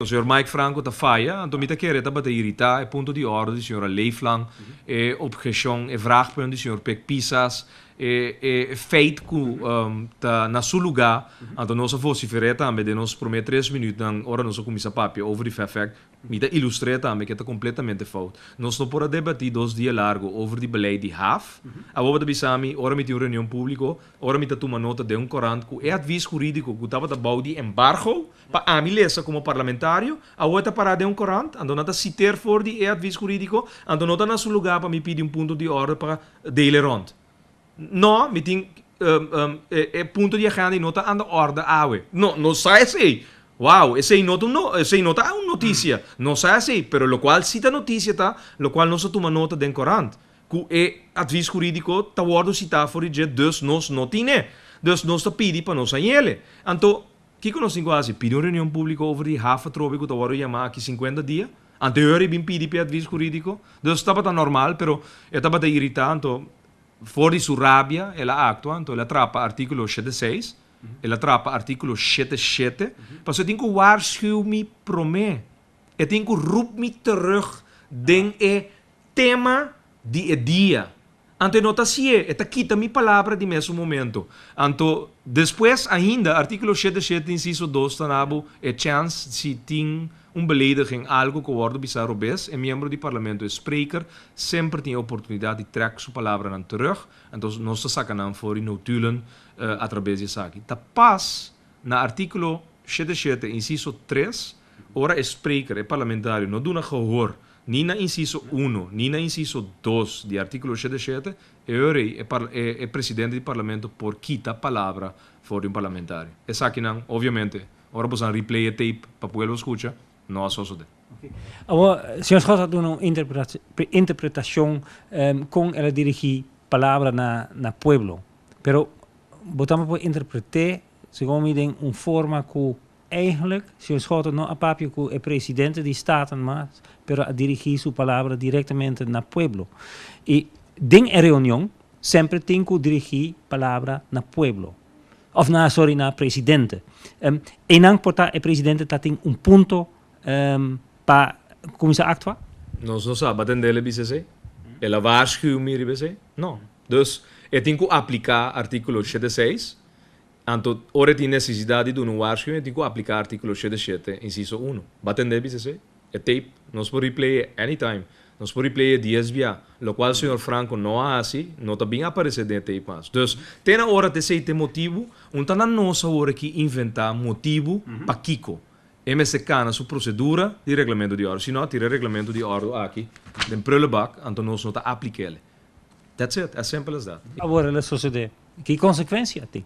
Señor Mike Franco ta faya, anto mi ta kere tabata iritá e punto di òrdu di señora Leeflang, e obheshon, e vraagpunt di señor Pik Pisas, e e feit ku ta na su lugá, anto nos a vosifer'é tambe den nos promé tres minütnan ora nos a kuminsá papia over di Fefek. Mi ta ilustr'é tambe ku e ta kompletamente fout. Nos no por a debatí dos dia largu over di beleid di haf. Awor bo ta bisa mi, ora mi tin un reunion públiko, ora mi ta tuma nota den un korant ku e advis hurídiko ku tabata bou di embargo pa ami lesa komo parlamentario, awor e ta pará den un korant, anto nan ta siter for di e advis hurídiko, anto no ta na su lugá pa mi pidi un punto di òrde pa dele rònt. No, mi tin e punto di agenda y no ta anda orde awe. No, no sa esey. Wow, esey no ta un no, esey no ta un noticia. No sa esey, pero locual si ta noticia ta locual nos a tuma nota den corant, cu e advies huridico ta wordo cita for di dje, dus nos no tine. Dus nos ta pidi pa nos hañele. Anto, kico nos tin cu haci? Pidi un reunion publico over di haf atrobe cu ta wordo yama aki 50 dia? Anterior e bin pidi p'e advies huridico. Dus tabata normal, pero e tabata irita, anto For di su rabia el a aktua, anto el a trapa artíkulo 76, el a trapa artíkulo 77, pasobra e tin ku waarschuw mi promé. E tin ku rup mi terug den e tema di e dia. Anto e no ta hasié, e ta kita mi palabra di mesun momento. Anto despues ainda artíkulo 77 insiso 2 ta na bo e chèns si tin un belediging, algu ku wòrdu bisá robes, e miembro di parlamento, e spreker, semper tin e oportunidat di trèk su palabranan terug, anto nos ta saka nan for di notulen atrabes di esaki. Ta pas na artíkulo 77, insiso 3, ora e spreker, e parlamentario, no duna gehoor ni na insiso 1 ni na insiso 2 di artíkulo 77, e ora ei e e presidente di parlamento por kita palabra for di un parlamentario. Esakinan, obviamente, ora boso a replay e tape pa pueblo skucha, no a sosode. Awor, señor Schot a duna un interpretacion con el a dirigi palabra na pueblo. Pero bo tambe por interprete, segun mi, den un forma cu eigenlijk señor Schotte no a papia cu e presidente di Staten mas, pero a dirigi su palabra directamente na pueblo. Y den e reunion semper tin cu dirigi palabra na pueblo. Of na, sorry, na presidente. Eynan por ta e presidente ta tin un punto pa cuminsa actua? Nos no sa, batendele bisa esey? El a waarschuw mi riba esey? No. Dus, e tin cu aplica articulo 76, anto ora e tin necesidad di duna un waarschuwing e tin cu aplica articulo 77, inciso 1. Batende bisa esey? E tape, nos por replay e anytime. Nos por replay e 10 bia. Locual señor Franco no a haci, no ta bin aparece den e tape mas. Dus, te na ora t'esey t'e motibu, un ta na nos awor aki inventa motibu pakico e mester cana su procedura di reglamento di ordo. Si no, tira e reglamento di ordo aki den prullenbak, anto nos no ta aplik'el. That's it, as simple as that. Awor el a sosode. Ki consecuencia tin?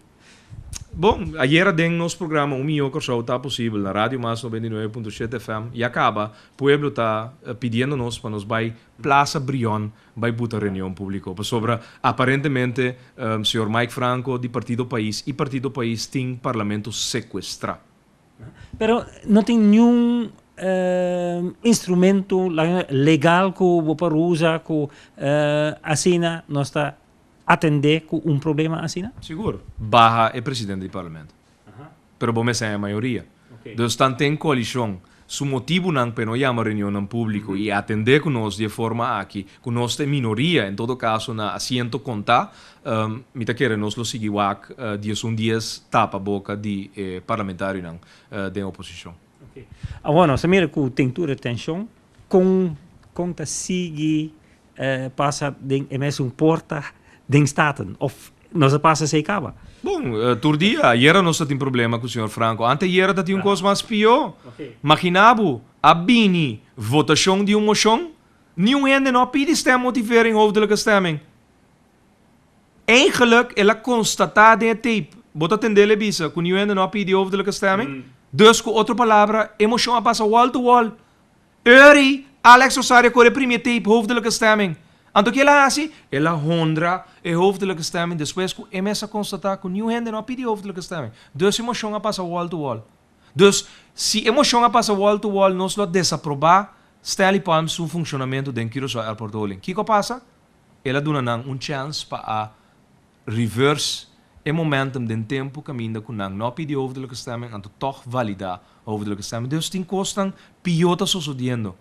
Bon, ayera den nos programa Un Mihó Kòrsou Ta Posibel na Radio Mas 99.7 FM ya kaba pueblo ta pidiendo nos pa nos bai Plaza Brion bai buta reunion publico pasobra aparentemente señor Mike Franco di Partido Pais y Partido Pais tin parlamento secuestra. Pero no tin niun instrumento legal cu bo por usa cu asina nos ta atendé ku un problema asina? Sigur. Baha e presidente di parlamento. Pero bo mester haña mayoria. Dus tanten koalishon su motibunan pa e no yama reunionnan públiko i atendé ku nos di e forma aki, ku nos ta e minoria en todo kaso na asiento kontá, mi ta kere nos lo sigui wak 11 dies tapa boka di e parlamentarionan den oposishon. Awor nos ta mira ku tin tur e tenshon. Kon kon ta sigui pasa den e mesun porta den Staten of nos a pasa esei kaba? Bon, tur dia. Ayera nos ta tin problema ku señor Franco. Ante ayera ta tin un kos mas pió. Magina bo, a bini votashon di un moshon, niun hende no a pidi stemmotivering, hoofdelijke stemming. Eigenlijk el a konstatá den e tape, bo ta tend'el e bisa ku niun hende no a pidi hoofdelijke stemming. Dus ku otro palabra, e moshon a pasa wall to wall. Uri, Alex Rosario kore primi e tape hoofdelijke stemming. Anto ke el a hasi? El a honra e hoofdelijke stemming despues ku e mes a konstatá ku niun hende no a pidi hoofdelijke stemming. Dus e moshon a pasa wall to wall. Dus, si e moshon a pasa wall to wall nos lo a desaprobá Stanley Palm su funshonamentu den Curaçao Airport Holding. Kiko a pasa? El a duna nan un chèns pa a reverse E momentum den tempu kaminda ku nan no pidi hoofdelijke stemming, anto toch validá hoofdelijke stemming. Dus tin kosnan pió ta susediendo.